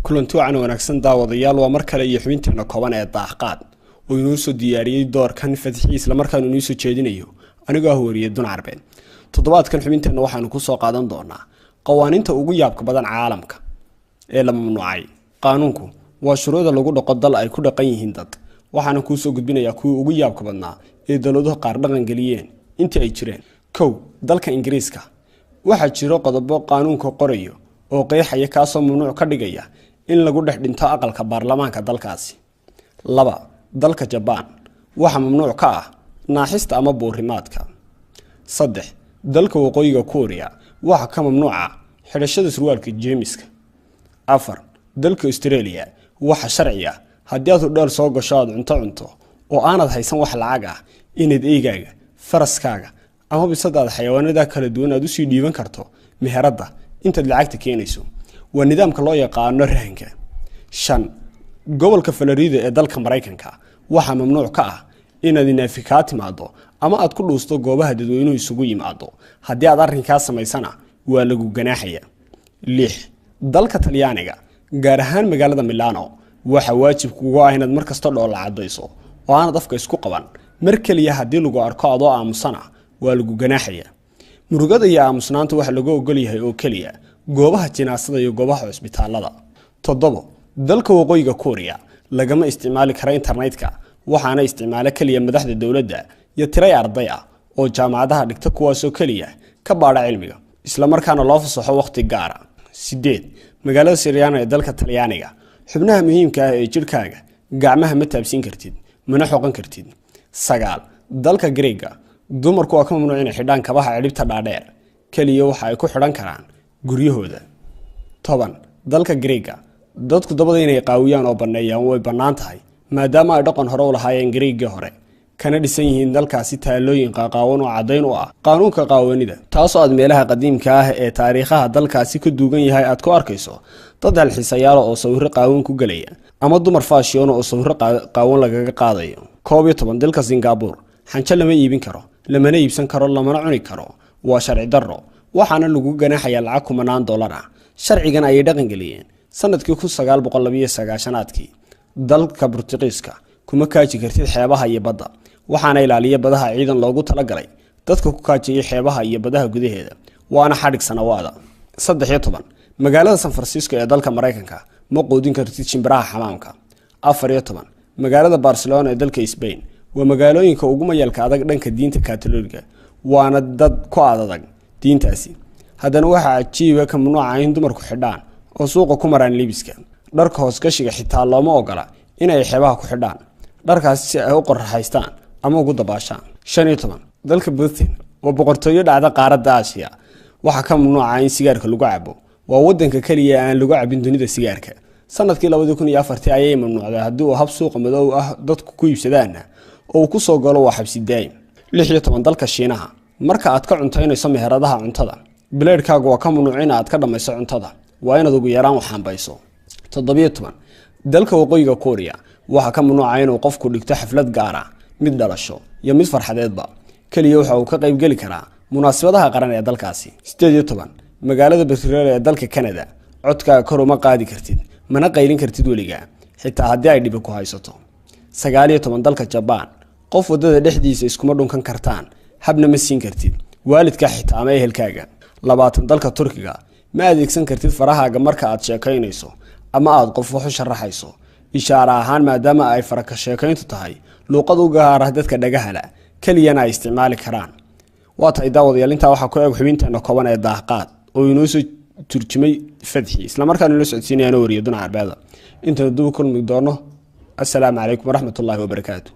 Kulanti wacan wanaagsan daawadayaal, waa mar kale iyo xubinteena kooban ee Daahqaad oo inoo soo diyaariyey doorkan Fadxi, islamarkaanu inoo soo jeedinayo anigoo ah wariye Dun Carbeed. Toddobaadkan xubinteenna waxaanu kusoo qaadan doonaa qawaaniinta ugu yaabka badan caalamka ee la mamnuucay. Qaanuunku waa shuruucda lagu dhaqo dal ay ku dhaqan yihiin dad, waxaana kuusoo gudbinayaa kuwii ugu yaabka badnaa ee dowladuhu qaar dhaqan geliyeen intii ay jireen. 1, dalka Ingiriiska waxaa jiro qodobo qaanuunka qorayo oo qeexaya, kaasoo mamnuuc ka dhigaya in lagu dhex dhinto aqalka baarlamaanka dalkaasi. 2, dalka Jabaan waxaa mamnuuc ka ah naaxista ama buurimaadka. 3, dalka Waqooyiga Kuuriya waxaa ka mamnuuca xidhashada surwaalka jeemiska. 4, dalka Australia waxa sharci ah haddii aad hudheel soo gasho, aad cunto cunto oo aanad haysan wax lacag ah, inaad eygaaga, faraskaaga ama bisadaada, xayawaanada kala duwan aad usii dhiiban karto meheradda intaad lacagta keenayso. Waa nidaamka loo yaqaano rahanka. 5, gobolka Florida ee dalka Maraykanka waxaa mamnuuc ka ah inaad inaafi kaa timaado ama aad ku dhuusto goobaha dadweynuhu isugu yimaado. Haddii aad arrinkaa samaysana, waa lagu ganaaxaya. 6, dalka Talyaaniga, gaar ahaan magaalada Milano, waxaa waajib kugu ah inaad mar kasta dhoolla cadayso oo aanad afka isku qaban mar keliya. Haddii lagu arko adoo aamusana, waa lagu ganaaxaya. Murugada iyo aamusnaanta waxaa lagu ogol yahay oo keliya goobaha jinaasada iyo goobaha cusbitaalada. 7, dalka Waqooyiga Kuuriya lagama isticmaali kara internetka, waxaana isticmaalo keliya madaxda dowladda iyo tiray arday ah oo jaamacadaha dhigta, kuwaasoo keliya ka baadha cilmiga, islamarkaana loo fasaxo wakhti gaara. 8, magaalada Siryaano ee dalka Talyaaniga xubnaha muhiimka ah ee jidhkaaga gacmaha ma taabsiin kartid, mana xoqan kartid. 9, dalka Greega dumarku waa ka mamnuuc inay xidhaan kabaha cidhibta dhaadheer, keliya waxa ay ku xidhan karaan guryahooda. 10, dalka Greega dadku dabada inay qaawiyaan oo banneeyaan way bannaan tahay, maadaama ay dhaqan hore u lahaayeen Greegii hore, kana dhisan yihiin dalkaasi taalooyin qaaqaawan oo caddayn u ah qaanuunka qaawanida, taasoo aad meelaha qadiimka ah ee taariikhaha dalkaasi ka duugan yahay aad ku arkayso dad dalxiisayaala oo sawirro qaawan ku gelaya ama dumar faashiyoona oo sawirro qaawan lagaga qaadayo. 11, dalka Singabur xanjo lama iibin karo, lamana iibsan karo, lamana cuni karo. Waa sharci darro, waxaana lagu ganaaxayaa lacag kumanaan dollar ah. Sharcigan ayay dhaqangeliyeen sanadkii 1992-aadkii. Dalka Burtuqiiska kuma kaaji kartid xeebaha iyo badda, waxaana ilaaliya badaha ciidan loogu talagalay dadka ku kaajiyay xeebaha iyo badaha gudaheeda, waana xadhig sanawaada. 13, magaalada San Francisco ee dalka Maraykanka ma quudin kartid shimbiraha xamaamka. 14, magaalada Barcelona ee dalka Spain waa magaalooyinka ugu mayalka adag dhanka diinta Katoliga, waana dad ku adadag diintaasi. Haddana waxaa cajiiba ka mamnuuca in dumarku xidhaan oo suuqa ku maraan libiska dharka hoosgashiga, xitaa looma ogola inay xeebaha ku xidhaan dharkaasi si ay u qoraxaystaan ama ugu dabaashaan. 15, dalka Putin, waa boqortooyo dhacda qaaradda Aasiya, waxaa ka mamnuuca in sigaarka lagu cabo. Waa wadanka keliya aan lagu cabin dunida sigaarka. Sanadkii 2004-tii ayay mamnuucday. Haddii uu hab suuqa madow ah dadku ku iibsadaanna oo uu kusoo galo, waa xabsi daa'im. 16, dalka Shiinaha marka aad ka cuntaynayso meheradaha cuntada, bileydhkaagu waa ka mamnuuc in aad ka dhammayso cuntada, waa inaad ugu yaraan waxambayso. 17, dalka Waqooyiga Kuuriya waxaa ka mamnuuca inuu qofku dhigto xaflad gaar ah, mid dhalasho iyo mid farxadeedba. Keliya waxa uu ka qaybgeli karaa munaasabadaha qaran ee dalkaasi. 18, magaalada Betrol ee dalka Canada codkaaga kor uma qaadi kartid, mana qaylin kartid weligaa, xitaa haddii ay dhibi ku haysato. 19, dalka Jabaan qof waddada dhexdiisa iskuma dhunkan kartaan, habna ma siin kartid waalidka xitaa ama ehelkaaga. 20, dalka Turkiga ma adeegsan kartid farahaaga marka aad sheekaynayso ama aad qof wax u sharaxayso ishaare ahaan, maadaama ay faraka sheekayntu tahay luuqad u gaar ah dadka dhagahala keliyana ay isticmaali karaan. Waa tahay daawadayaal, intaa waxaa ku eeg xubinteena kooban ee Daahqaad oo inoo soo turjumay Fadxi, islamarkaana inoo socodsiinayaan wariye Dun Carbeeda. Intaynu dub kulmi doono, assalaamu calaykum waraxmatullaahi wabarakaatu.